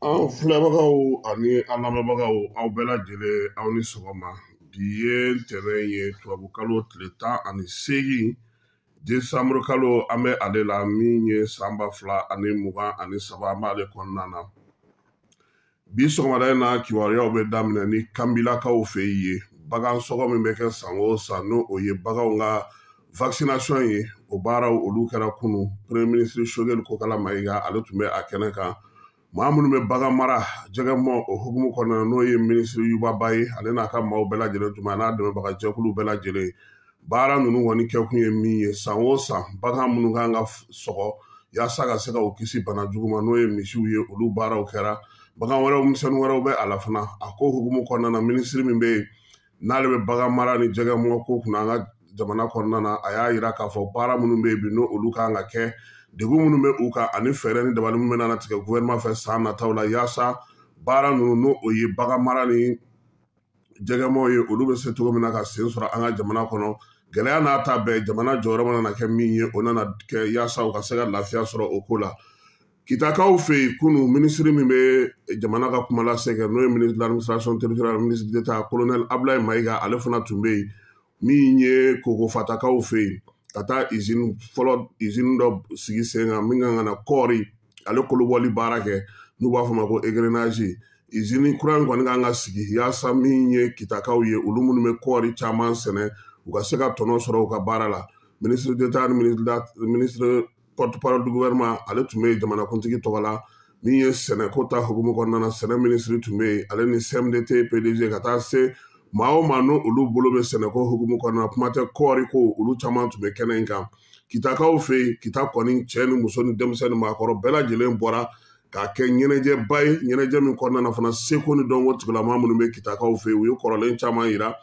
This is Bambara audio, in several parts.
An filɛbagaw ani an lamɛnbagaw, aw bɛɛ lajɛlen, aw ni sɔgɔma. Bi ye ntɛnɛn ye, tubabukalo tile 18, desanburu kalo, an bɛ ale la min ye san 2023, an b'ale kɔnɔna na. Bi sɔgɔmada in na, kibaruyaw bɛ daminɛ ni kanbilakaw fɛ yen. Bagan sɔgɔ min bɛ kɛ san o san, n'o o ye baganw ka vaccination ye, o baaraw olu kɛra kunu. Premier ministre Choguel Kokala Mayiga, ale tun bɛ a kɛnɛ kan. Maa minnu bɛ bagan mara jɛgɛmɔ o hukumu kɔnɔna na, n'o ye minisiri Yuba Ba ye, ale n'a ka maaw bɛɛ lajɛlen tun bɛ, a n'a dɛmɛbaga jɛkulu bɛɛ lajɛlen. Baara ninnu kɔni kɛkun ye min ye, san o san bagan minnu kan ka sɔgɔ yaasa ka se ka u kisi bana jugu ma, n'o ye misiw ye, olu baaraw kɛra. Bagan wɛrɛw, misɛnnin wɛrɛw bɛ a la fana. A ko hukumu kɔnɔna na, minisiri min bɛ yen n'ale bɛ bagan mara ni jɛgɛmɔ ko kunna an ka jamana kɔnɔna na, a y'a yira k'a fɔ baara minnu bɛ yen bi, n'o olu kan ka kɛ, degun minnu bɛ u kan ani fɛɛrɛ ni dabali minnu bɛ na tigɛ gouvernement fɛ san nataw la, yaasa baara ninnu, n'o o ye bagan mara ni jɛgɛmɔw ye, olu bɛ se cogo min na ka sen sɔrɔ an ka jamana kɔnɔ. Gɛlɛya n'a ta bɛɛ, jamana jɔyɔrɔ mana na kɛ min ye, o nana kɛ yaasa u ka se ka lafiya sɔrɔ o ko la. Kitakaw fɛ yen kunu, minisiri min bɛ jamana ka kuma lase kɛ, n'o ye ministre de l'administration territoriale, ministre d'État colonel Ablaye Mayiga, ale fana tun bɛ yen. Min ye Kokofatakaw fɛ yen, ka taa usine fɔlɔ, usine dɔ sigi sen kan min kan ka na kɔɔri ale kolobɔli baara kɛ, n'u b'a fɔ ma ko égrenage. Usine kura in kɔni kan ka sigi yaasa min ye Kitakaw ye, olu minnu bɛ kɔɔri caman sɛnɛ, u ka se ka tɔnɔ sɔrɔ u ka baara la. Ministre d'État ni ministre porte-parole du gouvernement, ale tun bɛ yen jamanakuntigi tɔgɔ la. Min ye sɛnɛko ta hukumu kɔnɔna na, sɛnɛ minisiri tun bɛ yen, ale ni CMDT PDG, ka taa se maa o maa n'o olu bolo bɛ sɛnɛko hukumu kɔnɔna na, kuma tɛ kɔɔri ko, olu caman tun bɛ kɛnɛ in kan. Kitakaw fɛ yen, Kita kɔni cɛ ni muso ni denmisɛn ni maakɔrɔ bɛɛ lajɛlen bɔra k'a kɛ ɲɛnajɛba ye, ɲɛnajɛ min kɔnɔna na fana, seko ni dɔnko tigilama minnu bɛ Kitakaw fɛ yen, u ye kɔrɔlen caman yira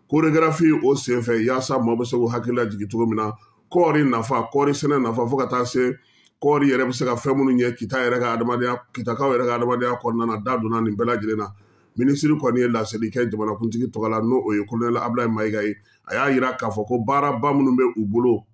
chorégraphie o senfɛ, yaasa maaw bɛ se k'u hakili lajigin cogo min na kɔɔri nafa, kɔɔri sɛnɛ nafa, fo ka taa se kɔɔri yɛrɛ bɛ se ka fɛn minnu ɲɛ Kita yɛrɛ ka adamadenya, Kitakaw yɛrɛ ka adamadenya kɔnɔna na. Da donna nin bɛɛ lajɛlen na. Minisiri kɔni ye laseli kɛ jamanakuntigi tɔgɔ la, n'o o ye colonel Ablaye Mayiga ye. A y'a yira k'a fɔ ko baaraba minnu bɛ u bolo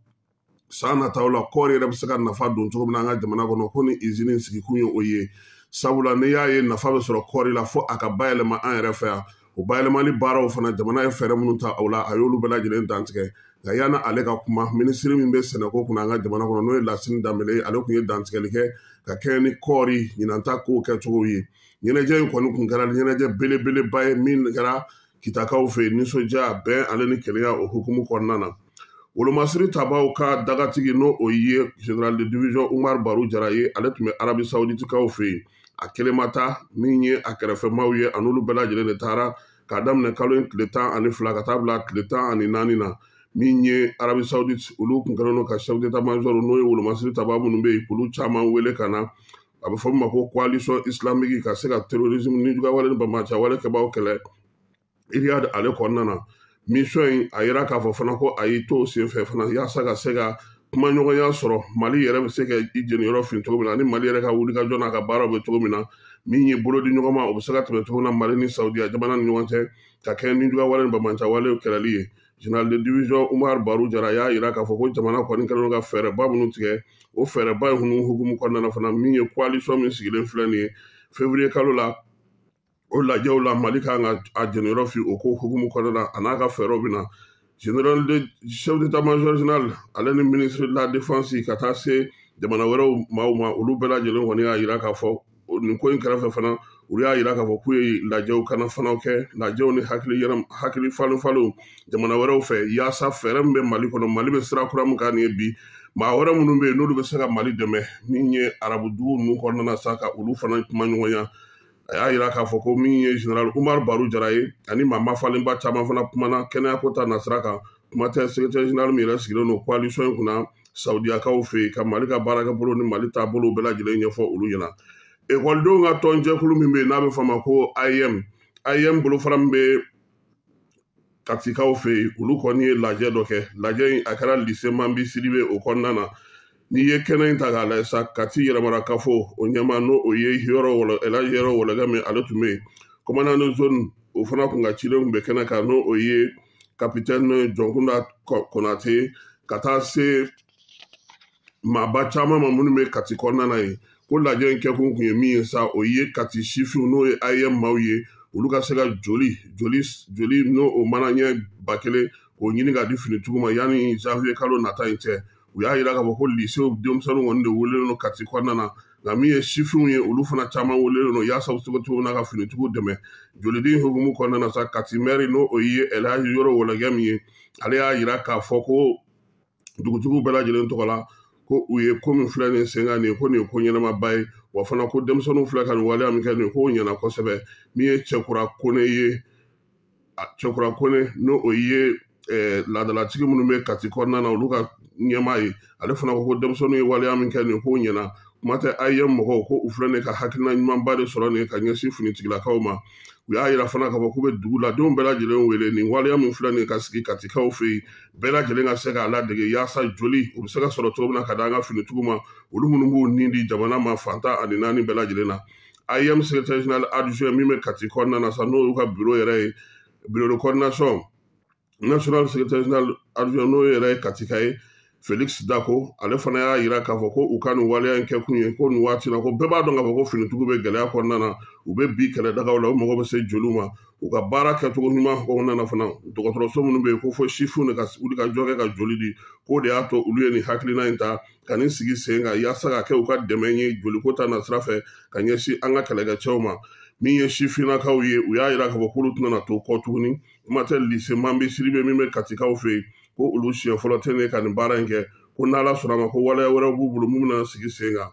san nataw la, kɔɔri yɛrɛ bɛ se ka nafa don cogo min na an ka jamana kɔnɔ, ko ni usine sigikun ye o ye. Sabula n'i y'a ye nafa bɛ sɔrɔ kɔɔri la, fo a ka bayɛlɛma an yɛrɛ fɛ yan. O bayɛlɛmali baaraw fana, jamana ye fɛɛrɛ minnu ta o la, a y'olu bɛɛ lajɛlen dantigɛ. Nka yanni ale ka kuma, minisiri min bɛ sɛnɛko kunna an ka jamana kɔnɔ, n'o ye Lasini Danbele ye, ale tun ye dantigɛli kɛ ka kɛɲɛ ni kɔɔri ɲinanta kow kɛcogo ye. Ɲɛnajɛ in kɔni kun kɛra ɲɛnajɛ belebeleba ye min kɛra Kitakaw fɛ yen, nisɔndiya, bɛn ale ni kelenya o hukumu kɔnɔna na. Wolomasiri tabaw ka dagatigi, n'o o ye général de division Umar Baru Jara ye, ale tun bɛ Arabi Saouditikaw fɛ yen. A kelen ma taa, min ye a kɛrɛfɛmaw ye, a n'olu bɛɛ lajɛlen de taara k'a daminɛ kalo in tile 12 ka taa bila tile 14 na. Min ye Arabie Saoudite, olu kun kɛlen don ka chef d'état major n'o ye wolomasiri taba minnu bɛ yen, k'olu caman wele ka na. A bɛ fɔ min ma ko coalition islamique, ka se ka terrorisme ni juguya wale ni banbaanci wale kɛbaaw kɛlɛ Riyad ale kɔnɔna na. Mission in, a yira k'a fɔ fana ko a y'i to o senfɛ fana yaasa ka se ka kumaɲɔgɔnya sɔrɔ, Mali yɛrɛ bɛ se ka i jeniyɔrɔ fin cogo min na, ani Mali yɛrɛ ka wulikajɔ n'a ka baaraw bɛ cogo min na. Min ye bolo di ɲɔgɔn ma, o bɛ se ka tɛmɛ cogo min na Mali ni Saudiya jamana ni ɲɔgɔn cɛ, ka kɛ ni juguya wale ni banbaanci wale kɛlɛli ye. Général de division Umar Baru Jara y'a yira k'a fɔ ko jamana kɔni kɛlen don ka fɛɛrɛba minnu tigɛ, o fɛɛrɛba in hukumu kɔnɔna na fana, min ye coalition min sigilen filɛ nin ye février kalo la, o lajɛw la, Mali kan ka a jeniyɔrɔ fi o ko hukumu kɔnɔna na, a n'a ka fɛɛrɛw bɛ na. Général de chef d'état-major général ale ni ministre de la défense, ka taa se jamana wɛrɛw maaw ma, olu bɛɛ lajɛlen kɔni y'a yira k'a fɔ nin ko in kɛrɛfɛ fana, olu y'a yira k'a fɔ k'u ye lajɛw kana fanaw kɛ, lajɛw ni hakili yɛrɛ hakili falen falenw jamana wɛrɛw fɛ, yaasa fɛɛrɛ min bɛ Mali kɔnɔ, Mali bɛ sira kura min kan nin ye bi, maa wɛrɛ minnu bɛ yen n'olu bɛ se ka Mali dɛmɛ, min ye arabu dugu ninnu kɔnɔna na sa, ka olu fana kuma ɲɔgɔnya. A y'a yira k'a fɔ ko min ye général Umar Baru Jara ye ani maa mafalenba caman fana kumana kɛnɛyako ta nasira kan. Kuma tɛ secrétaire général min yɛrɛ sigilen don coalition in kunna Saudiyakaw fɛ yen, ka Mali ka baarakɛbolo ni Mali taabolo bɛɛ lajɛlen ɲɛfɔ olu ɲɛna. Ekɔlidenw ka tɔnjɛkulu min bɛ yen n'a bɛ fɔ a ma ko AEM, AEM bolofara min bɛ Katikaw fɛ yen, olu kɔni ye lajɛ dɔ kɛ. Lajɛ in, a kɛra lycée Manbi Sidibe o kɔnɔna na. N'i ye kɛnɛ in ta k'a lajɛ sa, Kati yɛrɛmara kafo o ɲɛmaa, n'o o ye yɔrɔ wɔlɔ Elhaji Yɔrɔ Wɔlɔkɛ min, ale tun bɛ yen. Commandant de zone o fana kun ka ciden tun bɛ kɛnɛ kan, n'o o ye capitaine Jɔnkunda Konate, ka taa se maaba caman ma minnu bɛ Kati kɔnɔna na yen. Ko lajɛ in kɛkun kun ye min ye sa, o ye Kati sifinw, n'o ye AEM maaw ye, olu ka se ka joli joli joli n'o o mana ɲɛ 1000, k'o ɲini k'a di finitigiw ma yanni janvier kalo nata in cɛ. U y'a yira k'a fɔ ko lycée denmisɛnninw kɔni de welelen don Kati kɔnɔna na, nka min ye sifinw ye, olu fana caman welelen don yaasa u bɛ se cogo min na ka finitigiw dɛmɛ. Joliden hukumu kɔnɔna na sa, Kati maire, n'o o ye Elhaji Yɔrɔ Wɔlɔkɛ min ye, ale y'a yira k'a fɔ ko dugutigiw bɛɛ lajɛlen tɔgɔ la, ko u ye ko min filɛ nin sen kan nin ye, ko nin ye ko ɲɛnamaba ye. Wa fana ko denmisɛnninw filɛ ka nin waleya min kɛ nin ye, k'o ɲɛna kosɛbɛ. Min ye Cɛkura Kone ye, Cɛkura Kone, n'o o ye laadalatigi minnu bɛ Kati kɔnɔna na, olu ka ɲɛmaa ye, ale fana ko ko denmisɛnninw ye waleya min kɛ nin, k'o ɲɛna. Kuma tɛ AEM mɔgɔw ko u filɛ nin ka hakilina ɲumanba de sɔrɔ nin ka ɲɛsin finitigilakaw ma. U y'a yira fana k'a fɔ k'u bɛ duguladenw bɛɛ lajɛlen wele, nin waleya min filɛ nin ka sigi Katikaw fɛ yen, bɛɛ lajɛlen ka se k'a ladege, yaasa joli o bɛ se ka sɔrɔ cogo min na ka di an ka finitigiw ma, olu minnu b'u nin di jamana ma fan 14 bɛɛ lajɛlen na. AEM secrétaire général adjoint min bɛ Kati kɔnɔna na sa, n'o y'u ka bureau yɛrɛ ye, bureau de coordination national secrétaire général adjoint, n'o yɛrɛ ye Katika ye, Felix Dako, ale fana y'a yira k'a fɔ ko u ka nin waleya in kɛ kun ye ko nin waati na, ko bɛɛ b'a dɔn k'a fɔ ko finitigiw bɛ gɛlɛya kɔnɔna na, u bɛ bi kɛlɛdagaw la, u mago bɛ se joliw ma. U ka baara kɛcogo ɲuman kɔnɔna na fana, dɔgɔtɔrɔso minnu bɛ yen, ko fo sifinw de ka wuli ka jɔ kɛ ka joli di, k'o de y'a to olu ye nin hakilina in ta ka nin sigi sen kan, yaasa ka kɛ u ka dɛmɛ ye joliko ta nasira fɛ ka ɲɛsin an ka kɛlɛkɛcɛw ma. Min ye sifinnakaw ye, u y'a yira k'a fɔ k'olu tɛna to kɔ tuguni. Kuma tɛ lycée Manbi Sidibe min bɛ Katikaw fɛ yen, ko olu siɲɛ fɔlɔ tɛ ne ka nin baara in kɛ, ko n'Ala sɔnna ma, ko waleya wɛrɛw b'u bolo mun bɛna sigi sen kan.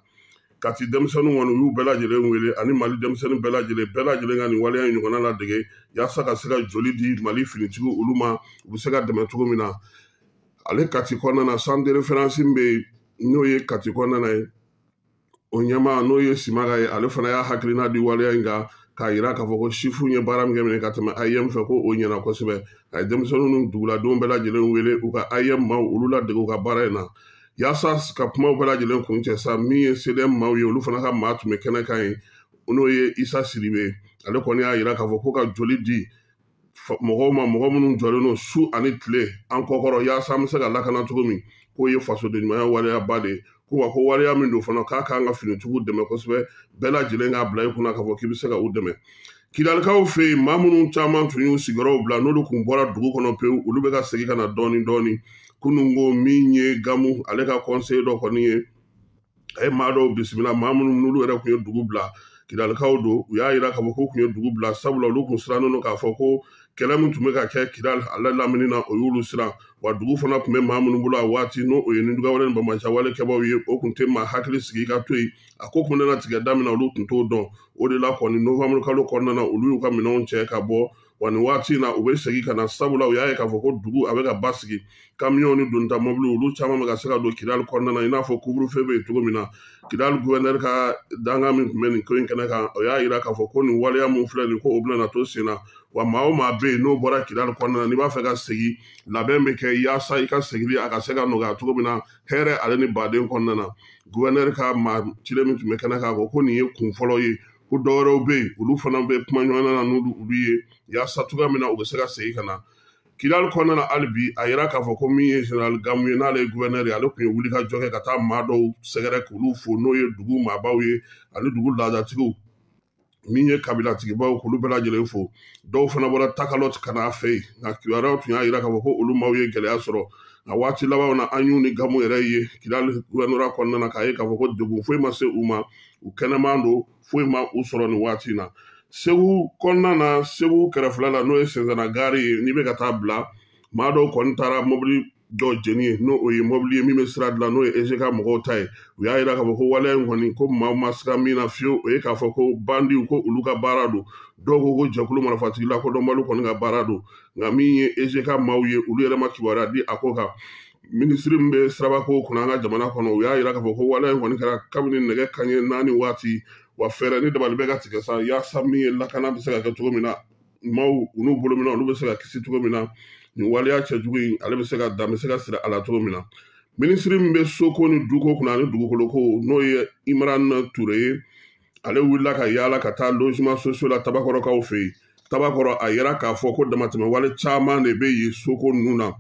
Kati denmisɛnninw kɔni, u y'u bɛɛ lajɛlen wele ani Mali denmisɛnnin bɛɛ lajɛlen, bɛɛ lajɛlen ka nin waleya in ɲɔgɔnna ladege, yaasa ka se ka joli di Mali finitigiw olu ma, u bɛ se ka dɛmɛ cogo min na. Ale Kati kɔnɔna na, centre de référence min bɛ yen, n'o ye Kati kɔnɔna na ye, o ɲɛmaa, n'o ye Simaga ye, ale fana y'a hakilina di waleya in kan, k'a yira k'a fɔ ko sifinw ye baara min kɛ minɛ ka tɛmɛ AEM fɛ, ko o ɲɛna kosɛbɛ. A ye denmisɛnninw ni duguladenw bɛɛ lajɛlen wele u ka AEM maaw olu ladege u ka baara in na. Yaasa ka kumaw bɛɛ lajɛlen kun cɛ sa, min ye CDM maaw ye, olu fana ka maa tun bɛ kɛnɛ kan yen, n'o ye Isa Sidibe, ale kɔni y'a yira k'a fɔ ko ka joli di mɔgɔw ma, mɔgɔ minnu jɔlen don su ani tile an kɔkɔrɔ yaasa an bɛ se ka lakana cogo min, k'o ye fasoden ɲumanya waleyaba de ye. Ko wa ko waleya min don fana, k'a k'an ka finitigiw dɛmɛ kosɛbɛ, bɛɛ lajɛlen k'a bila i kunna k'a fɔ k'i bɛ se ka u dɛmɛ. Kidalikaw fɛ yen, maa minnu caman tun y'u sigiyɔrɔw bila, n'olu kun bɔra dugu kɔnɔ pewu, olu bɛ ka segin ka na dɔɔni dɔɔni. Kunun ko min ye Gamu ale ka conseiller dɔ kɔni ye, a ye maa dɔw bisimila, maa minnu n'olu yɛrɛ tun ye dugu bila, Kidalikaw don. U y'a yira k'a fɔ k'u tun ye dugu bila sabula olu kun sirannen don k'a fɔ ko kɛlɛ min tun bɛ ka kɛ Kidal ale lamini na, o y'olu siran. Wa dugu fana tun bɛ maa minnu bolo a waati, n'o o ye nijuguwale ni banbaanciwale kɛbaaw ye, o tun tɛ maa hakili sigi ka to yen. A ko kun nana tigɛ da min na, olu tun t'o dɔn. O de la kɔni, novembre kalo kɔnɔna na, olu y'u ka minɛnw cɛ ka bɔ. Wa nin waati in na u bɛ segin ka na, sabula u y'a ye k'a fɔ ko dugu a bɛ ka basigi, kamiyɔn ni donta mɔbiliw olu caman bɛ ka se ka don Kidali kɔnɔna na, i n'a fɔ couvre-feu bɛ yen cogo min na. Kidali gouverneur ka dankan min tun bɛ nin ko in kɛnɛ kan, o y'a yira k'a fɔ ko nin waleya mun filɛ nin ko o bɛna to sen na. Wa maa o maa bɛ yen n'o bɔra Kidali kɔnɔna na, n'i b'a fɛ ka segin, labɛn bɛ kɛ yaasa i ka segili a ka se ka nɔgɔya cogo min na hɛrɛ ale ni baden kɔnɔna na. Gouverneur ka maa cilen min tun bɛ kɛnɛ kan, ko ko nin ye kun fɔlɔ ye, ko dɔwɛrɛw bɛ yen olu fana bɛ kuma ɲɔgɔn na n'olu olu ye yaasa cogoya min na u bɛ se ka segin ka na Kidali kɔnɔna na. Hali bi a yira k'a fɔ ko min ye général Gamu ye, n'ale ye gouverneur ye, ale tun ye wulikajɔ kɛ ka taa maa dɔw sɛgɛrɛ k'olu fo, n'o ye dugu maabaw ye ani dugu laadatigiw, min ye kabilatigibaw, k'olu bɛɛ lajɛlen fo. Dɔw fana bɔra Takalɔti ka n'a fɛ yen, nka kibaruyaw tun y'a yira k'a fɔ ko olu maaw ye gɛlɛya sɔrɔ. Nka waati labanw na an y'u ni Gamu yɛrɛ ye Kidali gouverneur kɔnɔna na, k'a ye k'a fɔ ko degun foyi ma se u ma, u kɛnɛman don, foyi ma u sɔrɔ nin waati in na. Segu kɔnɔna na, Segu kɛrɛfɛla la, n'o ye Sɛnsɛnna gari ye, n'i bɛ ka taa bila, maa dɔw kɔni taara mobili dɔ jeni ye, n'o o ye mobili ye min bɛ sira dilan, n'o ye EGK mɔgɔw ta ye. U y'a yira k'a fɔ ko waleya in kɔni ko maaw ma siga min na fiyewu, o ye k'a fɔ ko bandiw ko olu ka baara don. Dɔw ko ko jɛkulu marifatigi lakodɔnbaliw kɔni ka baara don, nka min ye EGK maaw ye, olu yɛrɛ ma kibaruya di a ko kan. Minisiri min bɛ sirabako kunna an ka jamana kɔnɔ, u y'a yira k'a fɔ ko waleya in kɔni kɛra kabini nɛgɛ kanɲɛ 4 waati. Wa fɛɛrɛ ni dabali bɛ ka tigɛ sa yaasa min ye lakana bɛ se ka kɛ cogo min na, maaw u n'u bolo minɛ olu bɛ se ka kisi cogo min na, nin waleya cɛjugu in ale bɛ se ka dan bɛ se ka siri a la cogo min na. Minisiri min bɛ soko ni duko kunna ani dugukolo ko, n'o ye Imran Ture ye, ale wulila ka yaala ka taa logement sociaux la Tabakɔrɔkaw fɛ yen. Tabakɔrɔ, a yira k'a fɔ ko damatɛmɛ wale caman de bɛ yen soko ninnu na.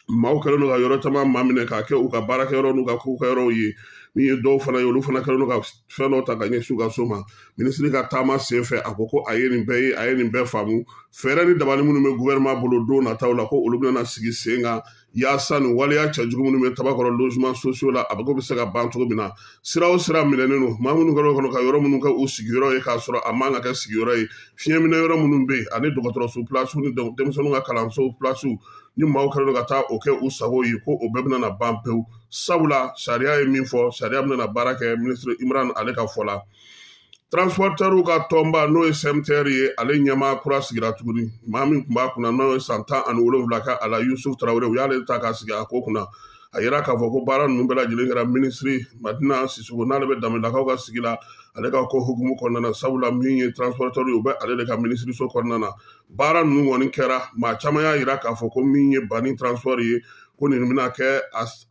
Maaw kɛlen don ka yɔrɔ caman maminɛ k'a kɛ u ka baarakɛyɔrɔ n'u ka kokɛyɔrɔw ye. Min ye dɔw fana ye, olu fana kɛlen don ka fɛn dɔw ta ka ɲɛsin u ka so ma. Minisiri ka taama sen fɛ, a ko ko a ye nin bɛɛ ye, a ye nin bɛɛ faamu. Fɛɛrɛ ni dabali minnu bɛ gouvernement bolo don nataw la, ko olu bɛna sigi sen kan yaasa nin waleya cɛjugu minnu bɛ Tabakɔrɔ logement sociaux la, a bɛ ko bɛ se ka ban cogo min na. Sira o sira minɛnen don, maa minnu kɛlen kɔnɔ ka yɔrɔ minnu kɛ u sigiyɔrɔ ye k'a sɔrɔ a man ka kɛ sigiyɔrɔ ye, fiɲɛminɛ yɔrɔ minnu bɛ yen ani dɔgɔtɔrɔso pilasiw ni denmisɛnninw ka kalanso pilasiw, ni maaw kɛlen don ka taa o kɛ u sago ye, ko o bɛɛ bɛna na ban pewu, sabula sariya ye min fɔ, sariya bɛna na baara kɛ, minisiri Imran ale ka fɔ la. Transportɛriw ka tɔnba, n'o ye CMTR ye, ale ɲɛmaa kura sigira tuguni. Maa min tun b'a kunna, n'o ye san 17 kɛ a la, Yusuf Tarawele, u y'ale ta k'a sigi a ko kunna. A yira k'a fɔ ko baara ninnu bɛɛ lajɛlen kɛra minisiri Madina Sisoko, n'ale bɛ Danbelakaw ka sigi la, ale ka ko hukumu kɔnɔna na, sabula min ye transportɛriw ye, u bɛ ale de ka minisiriso kɔnɔna na. Baara ninnu kɔni kɛra, maa caman y'a yira k'a fɔ ko min ye Bani transport ye, ko nin bɛna kɛ,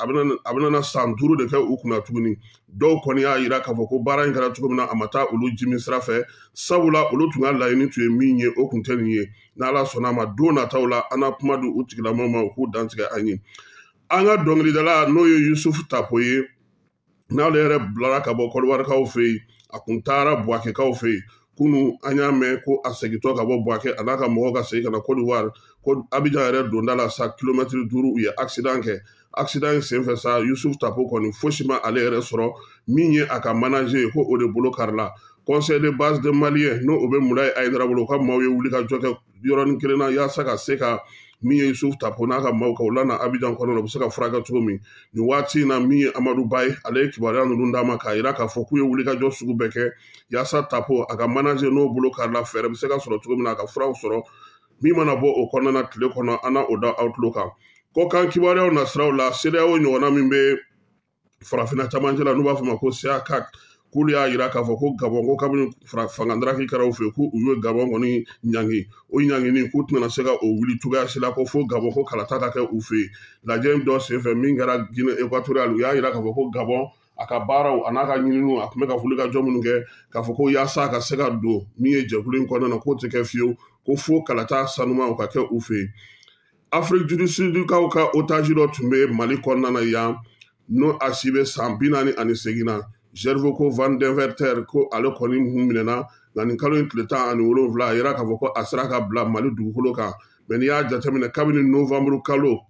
a bɛna na san 5 de kɛ u kunna tuguni. Dɔw kɔni y'a yira k'a fɔ ko baara in kɛra cogo min na, a ma taa olu jimi sira fɛ, sabula olu tun ka laɲini tun ye min ye, o tun tɛ nin ye. N'Ala sɔnna a ma, don nataw la an na kuma di u tigilamɔgɔw ma, u k'u dantigɛ an ye. An ka dɔnkilidala, n'o ye Yusufu Tapo ye, n'ale yɛrɛ bilara ka bɔ Kɔdiwarikaw fɛ yen, a kun taara Buwakekaw fɛ yen. Kunu an y'a mɛn ko a segintɔ ka bɔ Buwake, a n'a ka mɔgɔw ka segin ka na Kɔdiwari, ko Abijan yɛrɛ donda la sa, kilomɛtiri 5, u ye accident kɛ. Accident in senfɛ sa, Yusuf Tapo kɔni fosi ma ale yɛrɛ sɔrɔ, min ye a ka manager ye, ko o de bolo karila. Conseil de base de Malien, n'o o bɛ Mulayi Ayidara bolo, u ka maaw ye wuli ka jɔ kɛ yɔrɔnin kelen na yaasa ka se ka min ye Yusuf Tapo n'a ka maaw ka u lana Abijan kɔnɔ, u bɛ se ka furakɛ cogo min. Nin waati in na, min ye Amadu Ba ye, ale ye kibaruya ninnu d'a ma k'a yira k'a fɔ k'u ye wulikajɔ sugu bɛɛ kɛ yaasa Tapo a ka manager n'o bolo karila, fɛɛrɛ bɛ se ka sɔrɔ cogo min na a ka furaw sɔrɔ. Min mana bɔ o kɔnɔna na tile kɔnɔ, an na o da aw tulo kan. Kɔkan kibaruyaw nasiraw la, CEDEAO ɲɔgɔnna min bɛ farafinna camancɛ la, n'u b'a fɔ ma ko CACAC, k'olu y'a yira k'a fɔ ko Gabɔn, ko kabini fangandaraki kɛra u fɛ, k'u ye Gabɔn kɔni ɲangi, o ɲangini k'u tɛna se ka o wuli cogoya si la, ko fo Gabɔn ko kalata ka kɛ u fɛ yen. Lajɛ dɔ senfɛ min kɛra Guinée équatoriale, u y'a yira k'a fɔ ko Gabɔn a ka baaraw a n'a ka ɲininiw, a tun bɛ ka wuli ka jɔ minnu kɛ k'a fɔ ko yaasa a ka se ka don min ye jɛkulu in kɔnɔna na, k'o tɛ kɛ fiyewu, ko fo kalata sanumaw ka kɛ u fɛ yen. Afrique du Sud kaw ka otage dɔ tun bɛ Mali kɔnɔna na yan, n'o a si bɛ san 48 na, Gervoko Van Denverter, ko ale kɔni kun minɛna, nka nin kalo in tile 17, a yira k'a fɔ ko a sera ka bila Mali dugukolo kan. Mɛ n'i y'a jateminɛ, kabini novembre kalo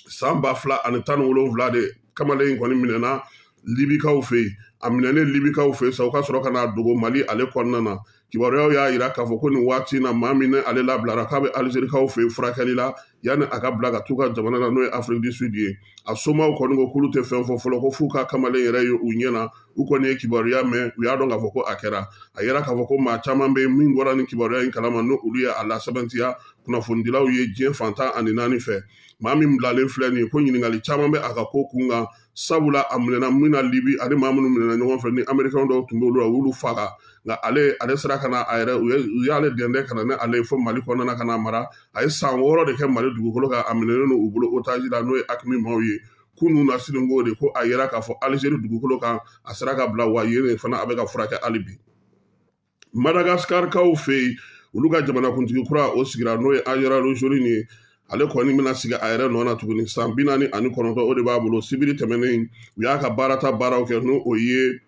san 2017 de kamalen in kɔni minɛna Libikaw fɛ yen. A minɛnen Libikaw fɛ yen sa, u ka sɔrɔ ka n'a dogo Mali ale kɔnɔna na. Kibaruyaw y'a yira k'a fɔ ko nin waati in na, maa min ale labilara, k'a bɛ Alizerikaw fɛ yen furakɛli la. Yanni a ka bila ka t'u ka jamana na, n'o ye Afrique du Sud ye, a somaw kɔni ko k'olu tɛ fɛn fɔ fɔlɔ, ko f'u ka kamalen yɛrɛ ye u ɲɛ na. U kɔni ye kibaruya mɛn, u y'a dɔn k'a fɔ ko a kɛra. A yira k'a fɔ ko maa caman bɛ min bɔra ni kibaruya in kalama, n'o olu ye a lasɛbɛntiya kunnafonidilaw ye diɲɛ fantan ani naani fɛ. Maa min bilalen filɛ nin ye, ko ɲininkali caman bɛ a ka ko kun kan, sabula a minɛna min na Libi, ani maa minnu minɛna ɲɔgɔn fɛ ni Américain dɔw tun b'olu la, u y'olu faga. Nka ale sera ka na a yɛrɛ, u y'ale dɛndɛn ka na ni ale ye fo Mali kɔnɔna na ka na mara. A ye san 6 de kɛ Mali dugukolo kan, a minɛnen don u bolo otage la, n'o ye AQMI maaw ye. Kunun na sini ko de ko a yera k'a fɔ Algérie dugukolo kan, a sera ka bila, wa yen de fana a bɛ ka furakɛ hali bi. Madagascar-kaw fɛ yen, olu ka jamanakuntigi kura o sigira, n'o ye Andry Rajoelina ye. Ale kɔni bɛna sigi a yɛrɛ nɔ na tuguni, san 49 o de b'a bolo. Sibiri tɛmɛnen, u y'a ka baarata baaraw kɛ, n'o o ye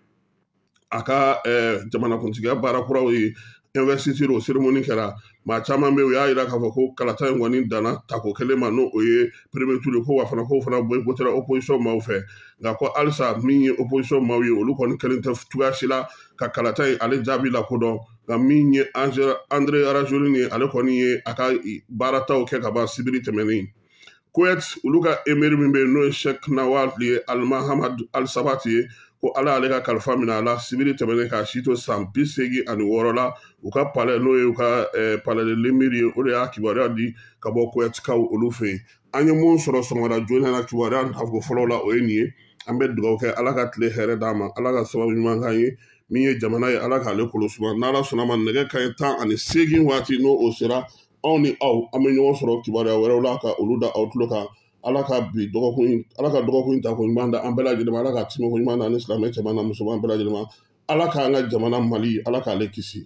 a ka jamanakuntigiya baara kuraw ye, investiture o cérémonie kɛra. Maa caman bɛ yen, u y'a yira k'a fɔ ko kalata in kɔni danna tako kelen ma, n'o o ye premier tour ye, ko wa fana k'o fana boycottéra opposition maaw fɛ. Nka ko halisa min ye opposition maaw ye, olu kɔni kelen tɛ cogoya si la ka kalata in ale jaabi lakodɔn. Nka min ye Andry Rajoelina ye, ale kɔni ye a ka baarataw kɛ ka ban sibiri tɛmɛnen. Kuwait, olu ka émir min bɛ yen, n'o ye Sheikh Nawaf ye Al-Mahamad Al-Sabat ye, ko Ala y'ale ka kalifa minɛ a la sibiri tɛmɛnen, k'a si to san 86 la. U ka palais, n'o ye u ka palais de l'émir ye, o de y'a kibaruya di ka bɔ Kuwaitkaw olu fɛ yen. An ye mun sɔrɔ sɔgɔmada joona na kibaruya tako fɔlɔ la, o ye nin ye. An bɛ dugawu kɛ, Ala ka tile hɛrɛ d'an ma, Ala ka sababu ɲuman k'an ye. Min ye jamana ye, Ala k'ale kolo suma. N'Ala sɔnna ma, nɛgɛ kanɲɛ 18 waati, n'o o sera, anw ni aw an bɛ ɲɔgɔn sɔrɔ kibaruya wɛrɛw la ka olu da aw tulo kan. Ala ka bi dɔgɔkun in, Ala ka dɔgɔkun in ta ko ɲuman da an bɛɛ lajɛlen ma, Ala ka timo ko ɲuman da ani silamɛ cɛman na musoman bɛɛ lajɛlen ma. Ala k'an ka jamana Mali, Ala k'ale kisi.